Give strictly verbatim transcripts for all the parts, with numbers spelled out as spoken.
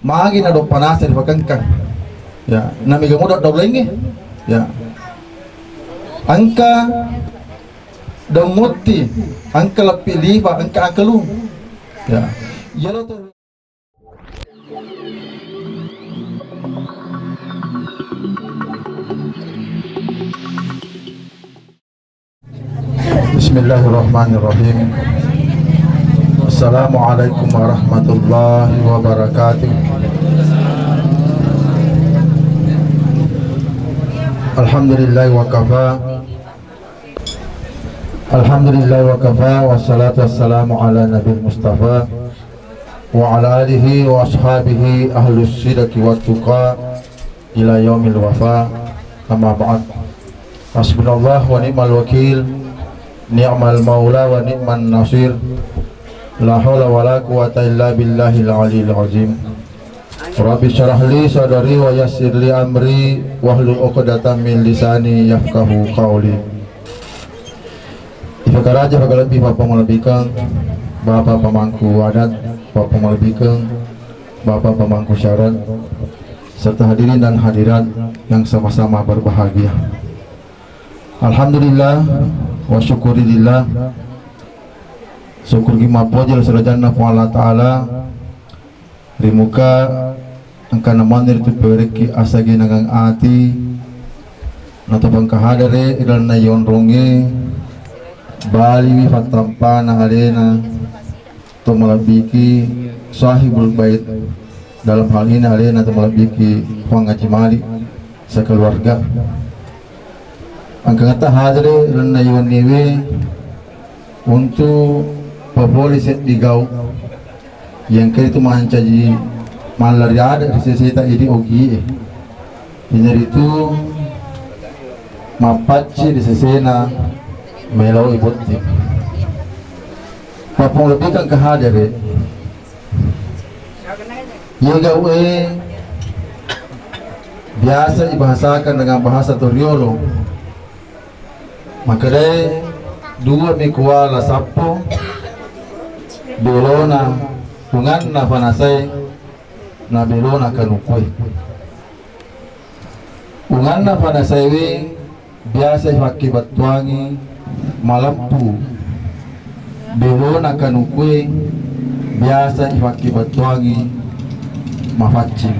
Magi na doppa nasa rifakengkang. Ya, namiga muda daung laingnge. Ya. Engka daung mutti, engka leppi lifa, engka angkelung. Ya. Yalo tu. Bismillahirrahmanirrahim. Assalamualaikum warahmatullahi wabarakatuh. Alhamdulillah wa kafa. Alhamdulillah wa kafa, wassalatu wassalamu ala nabil mustafa wa ala alihi wa ashabihi ahlus sidqi wat tuqa ila yaumil wafa. Amma ba'd. Hasbunallah wa ni'mal wakil, ni'mal maula wa ni'man nasir. La haula wa la quwwata illa billahil aliyil azim. Rabbi syrah li sadri wa yassir li amri wahlul uqdatam min lisani yafqahu qawli. Ifakaraja fakalebbi Bapak malebbikan, Bapak pemangku adat, Bapak malebbikan, Bapak pemangku syarat, serta hadirin dan hadirat yang sama-sama berbahagia. Alhamdulillah wa syukurillah. Syukur gi mappoji surajanna Puang Allah Ta'ala. Ri muka engkana maneng ritu perekki asage nangang ati, natopang kahadere ilalenna yonrongnge, baliwi fattampana alena to malebbiki sahibul bait, dalam hal ini alena to malebbiki Puang Haji Malik sekeluarga. Engkangetta hadere renna iwenniwe untu papole seddi gau. Yang kaitu mancaji mallari ada ri seseta idi ogie. Inaritu mappacci ri sesena meloi botting. Papolebikang ke hadere. Iye gau'e biasa ibahasakan dengan bahasa Toriolo. Makkedai dua mi kuala sappo, belona unganna fanasae na belona kanukue. Unganna fanasaewe biasa ifakkebettuangi malempu. Belona kanukue biasa ifakkebettuangi mafaccing.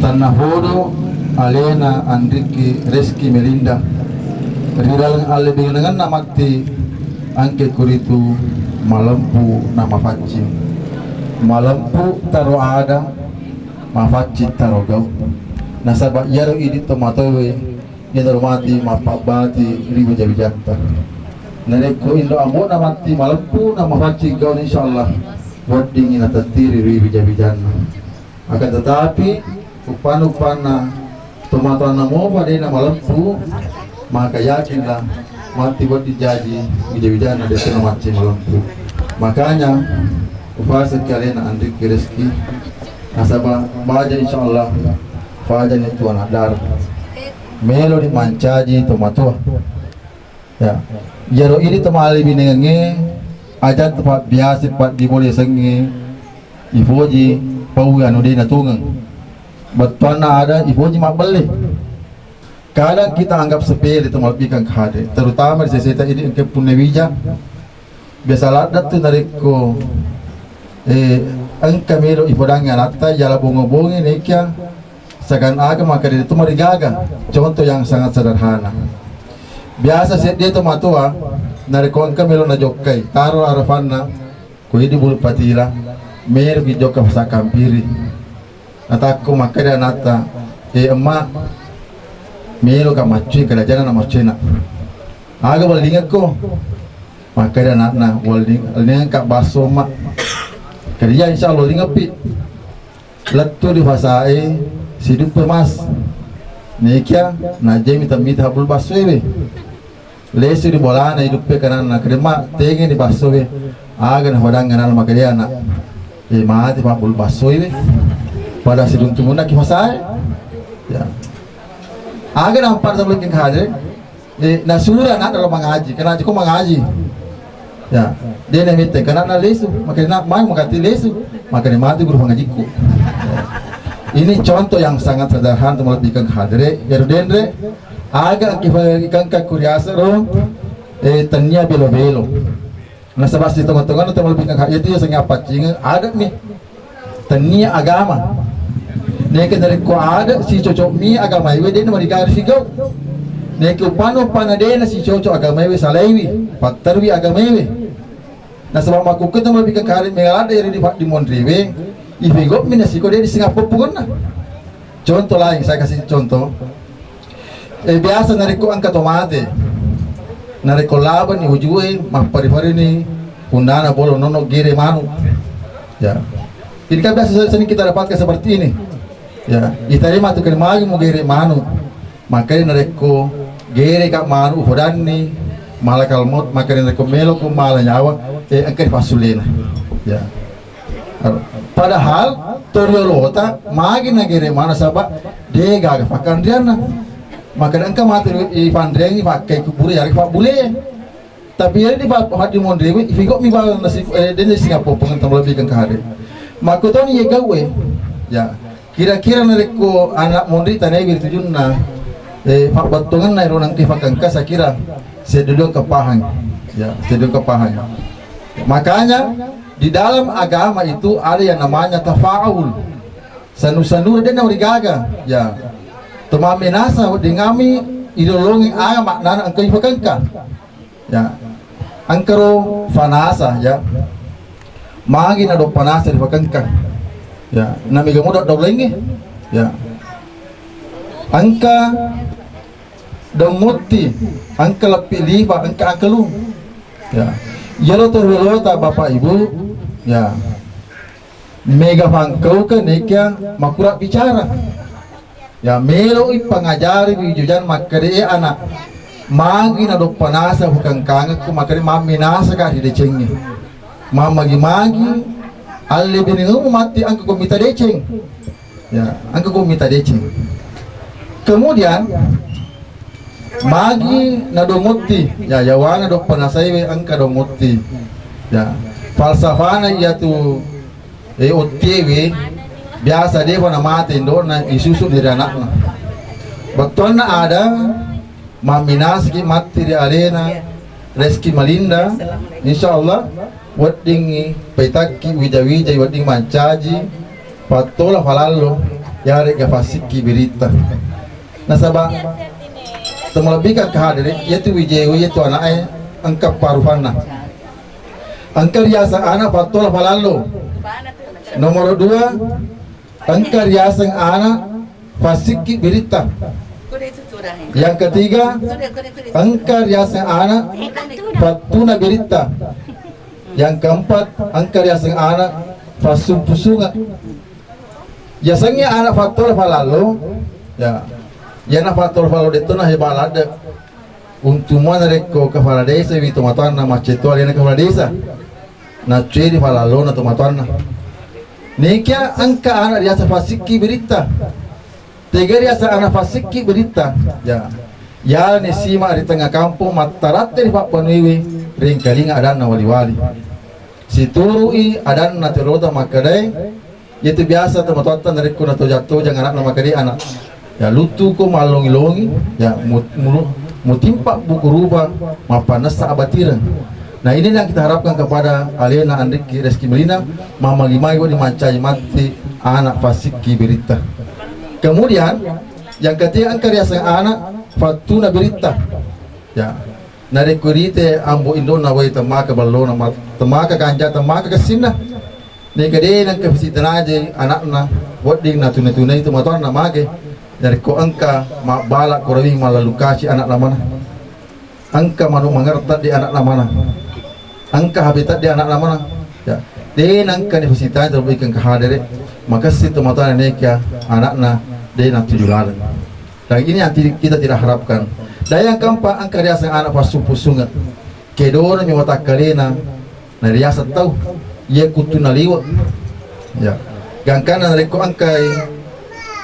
Tennapodo alena Andrikki Reski Melinda. Ri laleng allebbirengenna matti engke kuritu malempu na mafaccing. Malempu taro ada, mafaccing taro gau. Nasaba iyaro idi tomatoawe, iyanaro mati mappabbati ri wija-wijatta. Narekko indo ambo'na matti maleppu na mafaccing gauna, insyaallah weddingngi natettiri ri wija-wijanna. Akan tetapi uppanna-uppanna tomatoanna mopa de namaleppu, maka yakinlah matti wedding jaji wija-wijanna, de tena macci malempu. Makanya ufasekki alena Andrikki Reski, nasaba baja insyaallah fajani tuana dara. Melo ni mancaji tomatoa. Ya. Iyaro idi to mallebinengengnge aja to pabbiasa paddibole sengnge ifoji pau anu de natungeng. Bettuanna ada ifoji mabbelle. Kadang kita anggap sepele to malebbikang ke hadere, terutama ri seseta idi engka punna wija. Biasa ladda tu narekko, eh, engka melo ipodangngi anatta, jala bonge-bonge nekia sagan aga makkeda tu marigaga. Contoh yang sangat sederhana. Biasa seddi tomatoa narekko engka melo najokkai, taro arafanna, ko idi bulu patila, melo ki jokka pasakampiri. Natakko makkeda anatta, "Eh, Emma, melo ka maccui, kerajana na maccui na." "Aga wellingekko?" Makkeda anakna, "Welling-, wellingekka basso, Emma." "Kerja, insya Allah wellingeppi." Lettu di pasae siduppe mas. Nekia najemi temmita habbul basso ewe. Lesu di bolana iduppe kananna, "Kedema tengeni bassoe." Aga napodangngi ananna makkeda, "Nak, eh, mati pabbulu bassoi we. Pada siduntumunna ki pasae." Ya. Aga nampa dalam lagi hadere, eh, nasura anakna lo mangaji, kena ko mangaji. Ya, de namitte kananna lesu, makkeda, "Nak, mai makati lesu?" Makkeda, "Mati guru pangajikku." Ini contoh yang sangat sederhana untuk melebihkan ke hadere, ero denre, aga ki fa-, ikangka kuriasero, eh, tennia belo-belo. Nasaba sitonga-tongana tau malebbi engka itu ya sengnge appaccingeng adat mi. Tennia agama. Neke narekko adat si cocok mi agama iwe, de na marigaga sigau. Neke upana-upana de na si cocok agama iwe, salaiwi, patterwi agama iwe. Nasaba makkukku tau malebbi engka adat, mega ladde ri di, di monriwe, ifego mi nasiko de di singappo pungenna. Contoh lain, saya kasih contoh. Eh, biasa narekko engka to mate, narekko labani ujue, mappari-parini punnana bolo nono gere manu. Ya. Ini kan biasa sering kita dapatkan seperti ini. Ya, itarima tu kan magi mu gere manu. Makanya narekko gere ka manu ufodanni malakal maut, makanya narekko melo ko mala nyawa, eh, engka dipassulena. Ya. Padahal toriolota magi nagere mana saba de gaga pakkanrianna. Maka engka matu ipanriangi pakkai kubure yari pabbule. Tapi yari di pa-, di monrewe, ifiko mi bawang nasi, eh, dene singappo pengentang lebih kan kare. Makutoni ye gawe. Ya. Kira-kira narekko anak monri tanai wiritujunna, eh, pabbattongenna ero nangke fakangka, saya kira seddo kepahang. Ya, seddo kepahang. Makanya di dalam agama itu ada yang namanya tafaul. Sanu-sanu de na urigaga. Ya. Tomammenasa wedding ami ilolongi aga maknana engka ifakangka. Ya. Engkaro fanasa, ya. Magi na do panasa di pakengka. Ya, na mega muda do lainge. Ya. Engka do mutti, engka leppi lipa, engka angkalu. Ya. Yalo to lolota Bapak Ibu, ya. Mega fangkauka nekia makura bicara. Ya, meloi pangajari wijujang makkeda, "Eh, anak, magi na doppa nasa hukangkangekku makkeda mammi nasa ka ri decengnge. Mammagi-magi alle benengemu matti engka ko mita deceng." Ya, engka ko mita deceng. Kemudian magi na dongotti, ya, yawana doppa nasaiwe engka dongotti. Ya, falsafana iyatu, eh, ottiewe biasa defa na mate indona isusu ri anakna. Bettuanna ada mamminasiki matti ri alena Reski Melinda, insyaallah weddingngi paitakki wija-wija wedding mancaji fattola falallo yarega fassikki biritta. Nasaba temalebbika kahadere, yatu wijewe, yatu ana'e engka parufanna. Engka riaseng ana fattola falallo. Nomoro dua, engka riaseng ana fassikki biritta. Yang ketiga, engka riaseng ana fattuna biritta. Yang keempat, engka riaseng ana fassumpusunga. Yasengnge ana fattola falallo, ya. Yana fattola falallo detto na heba ladde. Untu mua narekko kepala desa wi tomatoanna macce to alena kepala desa. Nacceri falallona tomatoanna. Nekia engka ana riaseng fassikki biritta. Tega riaseng ana fassikki biritta. Ya. Yalani sima ri tengnga kampong mattaratte ri pappanuiwe ringkalinga adanna wali-wali. Situru'i adanna terota makkedae, iyatu biasa tomatoatta narekko natojang-tojang anakna makkedai anak, ya, luttuko mallongi-longi, ya, mu-, mu-, mutimpa buku rupa mappannessa abatireng. Nah, ini yang kita harapkan kepada alena Andriki Reski Melina, mamagi-magi wedding mancaji matti anak fassikki biritta. Kemudian yang ketiga engka riaseng anak fattuna biritta. Ya, narekko rite ambo indona wai temmaka ballona, ma-, temmaka kanja, temmaka kessinna. Neka de nengka fisitanajai anakna, wedding natuna-tunai tomatoanna mage. Narekko engka mabbala kurawi mallalu kasi anakna mana. Engka manu mangerta di anakna mana. Engka H P tadde anakna mana. Ya. De nengka ni fisitanajai terlebih engka hadere. Makessing tomatoanna neka anakna de natuju laleng. Dan ini yang ti-, kita tidak harapkan. Dan yang keempat, engka riaseng anak fassumpusunga. Kedona mi watakkalena, na riaseng tau, iya kuttunna liwe. Ya. Gangkanna narekko engkai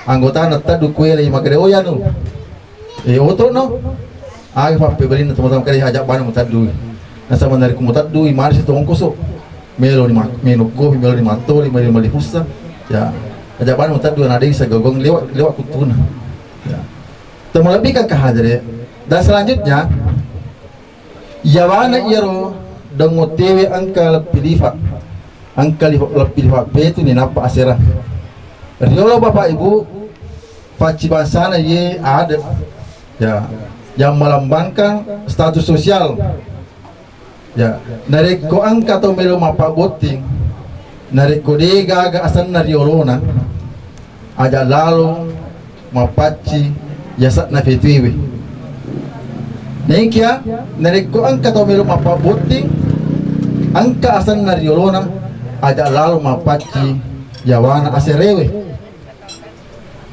anggotana teddu kuelei makkeda, "Oh, yanu. Eh, oto no." Aga pappebalinna tomatoa makkeda, "Aja bana muteddui." Nasaba narekko muteddui, mari si tongkoso. Melo ni ma-, melo kopi, melo ni mattoli, melo ni malli futsal. Ya. Jaban mutaddu na desa gogong lewat, lewat kutuna. Ya. Temalebbikang kahadere. Dan selanjutnya, yawana iyaro dongotewe engka leppi lifa. Engka lifa, leppi lifa petu ni nappa asera. Riolo Bapak Ibu, pacci bangsana ye ada. Ya, yang melambangkan status sosial. Ya, narekko engka tau melo mappabbotting, narekko de gaga asenna riolona, aja lalo mappacci yase'na fetuiwe. Naikia narekko engka tau melo mappabbotting, engka asenna riolona, aja lalo mappacci yawana aserewe.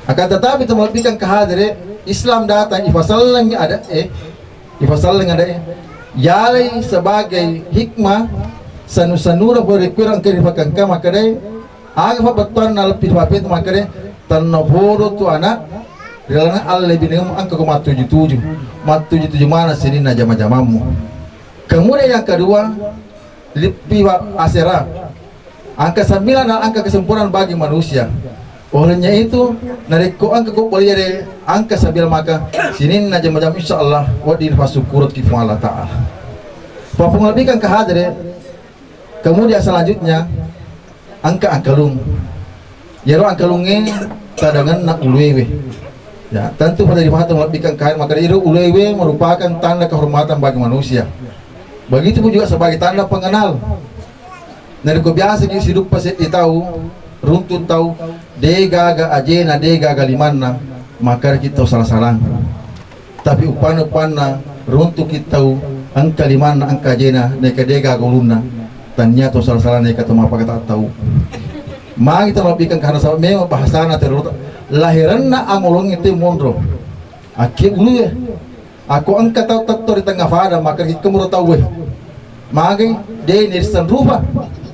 Akan tetapi, temalebbikang kahadere, Islam datang ifasallengi ada eh, ifasallengi ada eh, yalai sebagai hikmah sanu-sanura pole kuirang ke rifakangka makadai, aga fa bettuanna leppi fapetu makadai, tanna podo tu anak rilana alle binemu engka ko mattuju-tuju, mattuju-tuju mana sininna jama-jamammu. Kemudian yang kedua, lippi wa-, asera. Angka sembilan dan angka kesempurnaan bagi manusia. Olehnya itu, narekko engka ko boleh ada angka sembilan maka sininna jama-jama insya Allah wedding fasukkuruki Puang Allah Ta'ala. Papung lebih kan kehadere. Kemudian selanjutnya, angka angkalung. Yaro angkalunge tadanganna uluewe. Ya, tentu pada dipaham lebih kan kain maka iro uluewe merupakan tanda kehormatan bagi manusia. Begitu pun juga sebagai tanda pengenal. Narekko biasa ki siduppa seddi tau, runtu tau, de gaga ajena, de gaga limanna, maka kita salah-salah. Tapi uppanna-uppanna runtuki tau engka limanna, engka ajena, neka de gaga ulunna, tania to sala-sala neka to mapakata tau. Magi tau mabbikeng karena sabab memang bahasana terlalu lahiranna amolong itu monro. Akke bulu ya. Aku engka tau tetto di tengah fada maka kikemuro tau we. Magai de nirisseng rupa.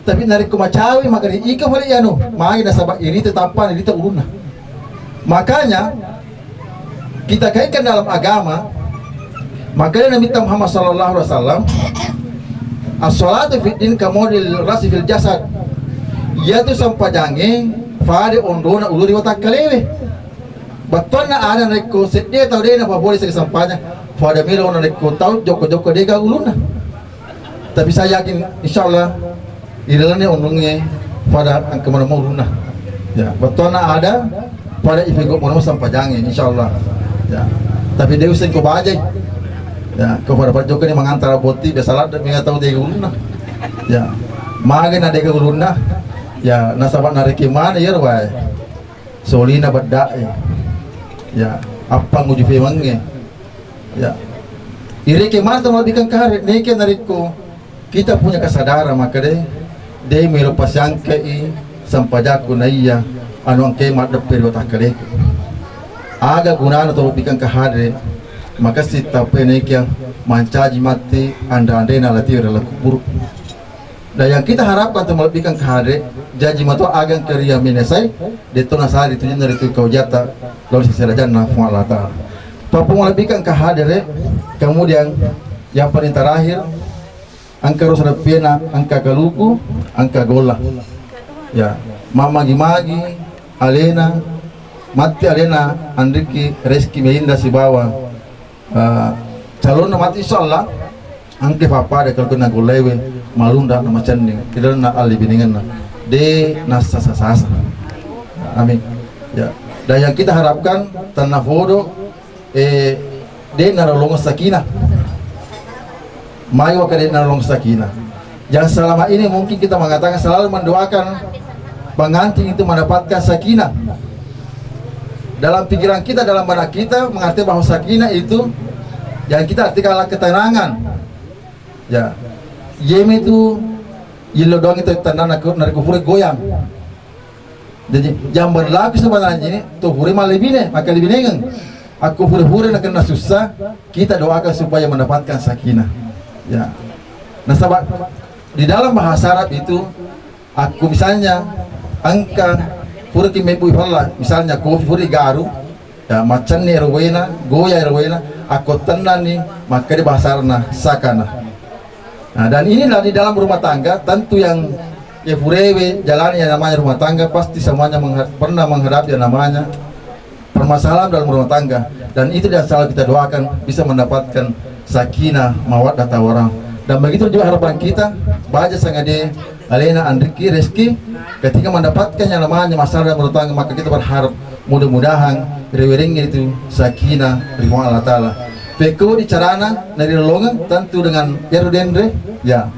Tapi narekko macawe maka ri ika fale anu. Magai nasaba irita tappana irita ulunna. Makanya kita kaitkan dalam agama, makanya Nabi Muhammad sallallahu alaihi wasallam, as-salatu fid din kamodil rasi fil jasad. Yaitu sampajange fade ondona ulu ri watakkalewe. Battuanna ada narekko sedde tau de na fabole sega sampajang, fada melo narekko tau jokko-jokko dega ulunna. Tapi saya yakin, insya Allah, ilalenna onnongnge pada engka maneng ulunna. Ya, bettuanna ada pada ifego maneng sampajangnge, insya Allah. Ya. Tapi de useng ko bajai. Ya, ko pada pada jokka ni mangantara botti, biasa ladde mega tau dega ulunna. Ya. Mage na dega ulunna. Ya, nasaba nareki mana ya wae. Solina beddae. Ya, appa nguju pemangnge. Ya. Ireke mata mabikang karet neke narekko kita punya kesadaran maka de de melo pasiangkai sampajakku naiya anu angke maddeppe ri watakkaleku. Aga gunana to bikang kahadre makassi tappe nekia mancaji matti anre-anrena latiwe ri laleng kuburu. Dan yang kita harapkan untuk melebihan kehadre, jaji mato agang keria menesai, detto nasari tujunna ritu kau jata, lalu sesera janna Puang Allah Ta'ala. Papung melebihan kehadre, kemudian yang paling terakhir, angka rusa pena, angka kaluku, angka gola. Ya, mamagi-magi, alena, matti alena, Andriki, Reski, Melinda, sibawa eh, calonna mati insyaallah engke pappada kalau kena golaiwe malunda na macenning ilalna alli biningenna de nassasa-sasa. Amin. Ya. Dan yang kita harapkan tanah fodo eh de narolong sakinah. Mai waka de narolong sakinah. Yang selama ini mungkin kita mengatakan selalu mendoakan pengantin itu mendapatkan sakinah. Dalam pikiran kita, dalam benak kita mengerti bahwa sakinah itu yang kita artikan adalah ketenangan. Ya, yeme itu yello doang itu tanda naku narik kufur goyang. Jadi yang berlaku sebenarnya ini tuh pura malebine, maka lebih nengeng. Aku pura-pura nak kena susah, kita doakan supaya mendapatkan sakinah. Ya, nasaba di dalam bahasa Arab itu, aku misalnya engka puraki mebbu ifalla, misalnya kopi pura garu, ya macenni ero wena, goya ero wena, aku tenani, maka di bahasa Arabna sakana. Nah, dan inilah di dalam rumah tangga tentu yang Ya, purewe jalani yang namanya rumah tangga, pasti semuanya mengha- pernah menghadapi yang namanya permasalahan dalam rumah tangga. Dan itu yang selalu kita doakan, bisa mendapatkan sakinah, mawaddah, warahmah. Dan begitu juga harapan kita, baja sangade alena Andriki Reski, ketika mendapatkan yang namanya masalah dalam rumah tangga, maka kita berharap mudah-mudahan riwerengngi itu sakinah ri Puang Allah Ta'ala. Pekko di carana nari lolongeng, tentu dengan ero denre, ya.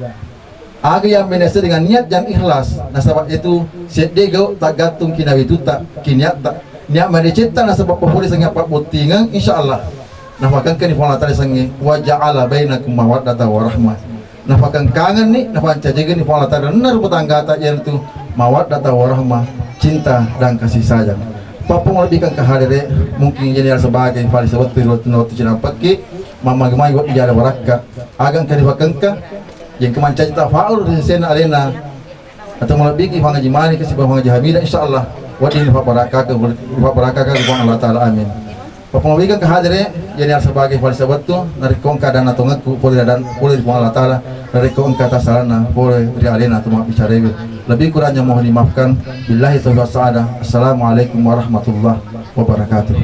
Aga yang menesa dengan niat yang ikhlas, nasaba itu sedde gau tergantung kinawitu ta, kiniat ta, niat madecetta nasaba papole sanging apa bottingeng, insya Allah. Nafakangkani Puang Allah Ta'ala sangi, wa ja'ala bainakum mawaddata wa rahmah. Nafakangkangenni, nafancajegeni Puang Allah Ta'ala, na rupa tanggata, iyanatu mawaddata wa rahmah, cinta dan kasih sayang. Pappung lebih kang kahadere, mungkin jadi sebagai fali sewettu waktu, waktu cinampekki, mamagi-magi waktu jala barakka, agang kani fakengka, yang kemancaji tafaul di sena alena, atau melebihi fangaji mani ke sibang fangaji hamida, insya Allah, wadin fabarakaka, fabarakaka Puang Allah Ta'ala, amin. Pappung lebih kang kahadere, jadi sebagai fali sewettu, narekko engka dana tongekku, pole dan pole di Puang Allah Ta'ala, narekko engka tasalana, pole ri alena tu mabbicara iwe. Lebih kurangnya mohon dimaafkan. Billahi taufiq was sa'adah. Assalamualaikum warahmatullahi wabarakatuh.